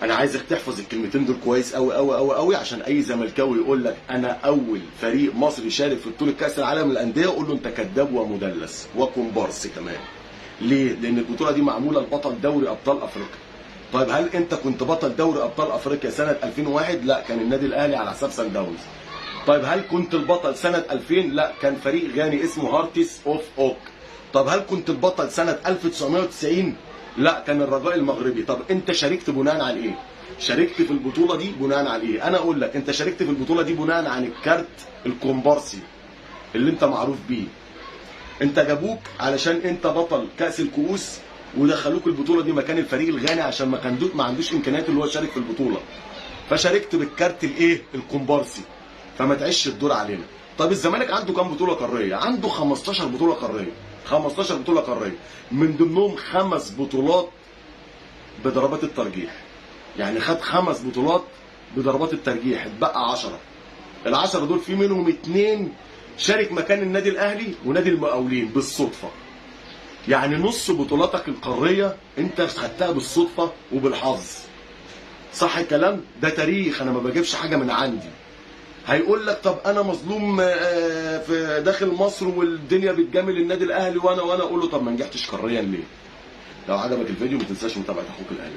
انا عايزك تحفظ الكلمتين دول كويس قوي قوي قوي قوي، عشان اي زملكاوي يقول لك انا اول فريق مصري شارك في بطوله كاس العالم للاندية قول له انت كذاب ومدلس وكومبارس كمان. ليه؟ لان البطولة دي معمولة لبطل دوري ابطال افريقيا. طيب هل انت كنت بطل دوري ابطال افريقيا سنة 2001؟ لا، كان النادي الاهلي على حساب سان داونز. طيب هل كنت البطل سنة 2000؟ لا، كان فريق غاني اسمه هارتس اوف اوك. طب هل كنت البطل سنة 1990؟ لا، كان الرجاء المغربي. طب انت شاركت بناء على ايه؟ شاركت في البطولة دي بناء على ايه؟ انا اقول لك انت شاركت في البطولة دي بناء عن الكارت الكومبارسي اللي انت معروف بيه. انت جابوك علشان انت بطل كاس الكؤوس ودخلوك البطولة دي مكان الفريق الغاني عشان ما عندوش امكانيات اللي هو يشارك في البطولة. فشاركت بالكارت الايه؟ الكومبارسي. فما تعيش الدور علينا. طب الزمالك عنده كام بطوله قارية؟ عنده 15 بطوله قارية. 15 بطوله قارية، من ضمنهم 5 بطولات بضربات الترجيح. يعني خد 5 بطولات بضربات الترجيح، اتبقى 10. ال10 دول في منهم 2 شارك مكان النادي الاهلي ونادي المقاولين بالصدفة. يعني نص بطولاتك القارية انت خدتها بالصدفة وبالحظ. صح الكلام؟ ده تاريخ، انا ما بجيبش حاجة من عندي. هيقول لك طب انا مظلوم في داخل مصر والدنيا بتجامل النادي الاهلي وانا اقول له طب ما نجحتش قاريا ليه؟ لو عجبك الفيديو ما تنساش متابعه اخوك الاهلي.